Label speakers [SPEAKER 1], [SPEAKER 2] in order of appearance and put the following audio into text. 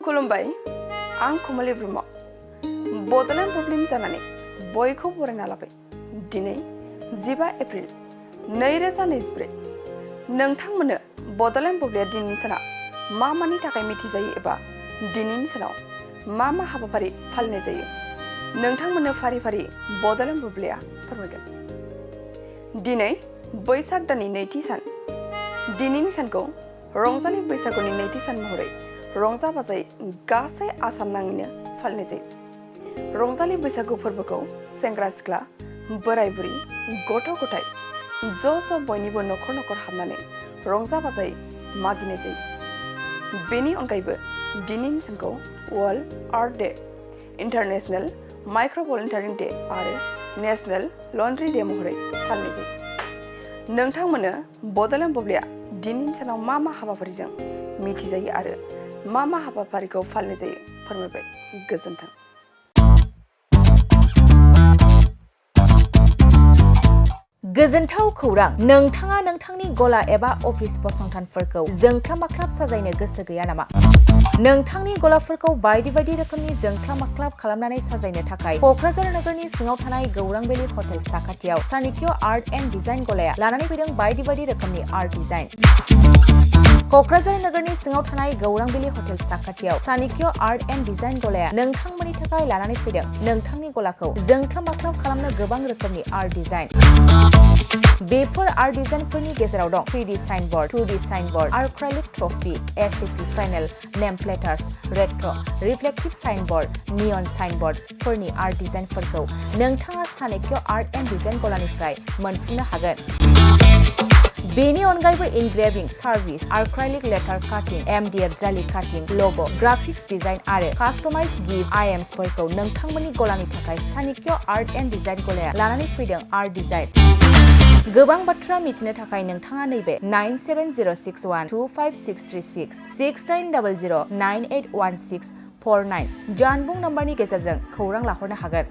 [SPEAKER 1] खुलुमबाय आं कमलि ब्रह्म बड'लेण्ड बुब्लिनि जानानै बयखौ बरायना लाबाय दिनै 15 एप्रिल 2024 नोंथांमोननो बड'लेण्ड बुब्लिया दिनैनि सानाव मा मानि थाखाय मिथिजायो एबा दिनैनि सानाव मा मा हाबाफारि फालिनाय जायो नोंथांमोननो फारि फारि बड'लेण्ड बुब्लिया फोरमायगोन। दिनै बैसाग दाननि नैथि सान दिनैनि सानखौ रंजालि बैसागुनि नैथि सान महरै रंजा बाजायै गासै आसाम नाङैनो फालिनाय जायो। रंजालि बैसागु फोरबोखौ सेंग्रा सिख्ला बोराय बुरि गथ' गथाय ज' बयनिबो न'खर न'खर हाबनानै रंजा बाजायै मागिनाय जायो। बेनि अनगायैबो दिनैनि सानखौ वर्ल्ड आर्थ डे, इन्टारनेशनेल माइक्र' भलन्टियारिं डे आरो नेशनेल लन्ड्रि डे महरै फालिनाय जायो। नोंथांमोननो बड'लेण्ड बुब्लिया दिनैनि सानाव मा मा हाबाफारिजों मिथिजायो आरो मा मा हाबाफारिखौ फालिनाय जायो फोरमायबाय। गोजोन्थों।
[SPEAKER 2] गोजोनथाव खौरां, नोंथाङा नोंथांनि गला एबा अफिस फसंथानफोरखौ जोंख्लाब माख्लाब साजायनो गोसो गैया नामा? नोंथांनि गलाफोरखौ बायदि रोखोमनि जोंख्लाब माख्लाब खालामनानै साजायनो थाखाय क'क्राझार नोगोरनि सिङाव थानाय गौरां भेलि हटेल साखाथियाव चाणक्य आर्ट एन्ड डिजाइन गलाया लानानै फैदों बायदि रोखोमनि आर्ट डिजाइन। क'क्राझार नोगोरनि सिङाव थानाय गौरां भेलि हटेल साखाथियाव चाणक्य आर्ट एन्ड डिजाइन गलाया नोंथांमोननि थाखाय लानानै फैदों नोंथांनि गलाखौ जोंख्लाब माख्लाब खालामनो गोबां रोखोमनि आर्ट डिजाइन। बेफोर आर्ट डिजाइनफोरनि गेजेराव दं 3D signboard, 2D signboard, acrylic trophy, SAP panel, name plates, retro', reflective signboard, neon साइनबोर्डफोरनि आर्ट डिजाइनफोरखौ नोंथाङा चाणक्य आर्ट एन्ड डिजाइन गलानिफ्राय मोनफुंनो हागोन। बेनि अनगायैबो इनग्रेभिं सार्भिस, आर्क्राइलिक लेटार काटिं, एमडीएफ जालि काटिं, लग', ग्राफिक्स डिजाइन आरो कास्टमाइज गिफ्ट आइटेम्सफोरखौ नोंथांमोननि गलानि थाखाय चाणक्य आर्ट एन्ड डिजाइन गलाया लानानै फैदों आर्ट डिजाइन। गोबां बाथ्रा मिथिनो थाखाय नोंथाङा नैबे 9706125636 6900981649 जानबुं नम्बरनि गेजेरजों खौरां लाहरनो हागोन।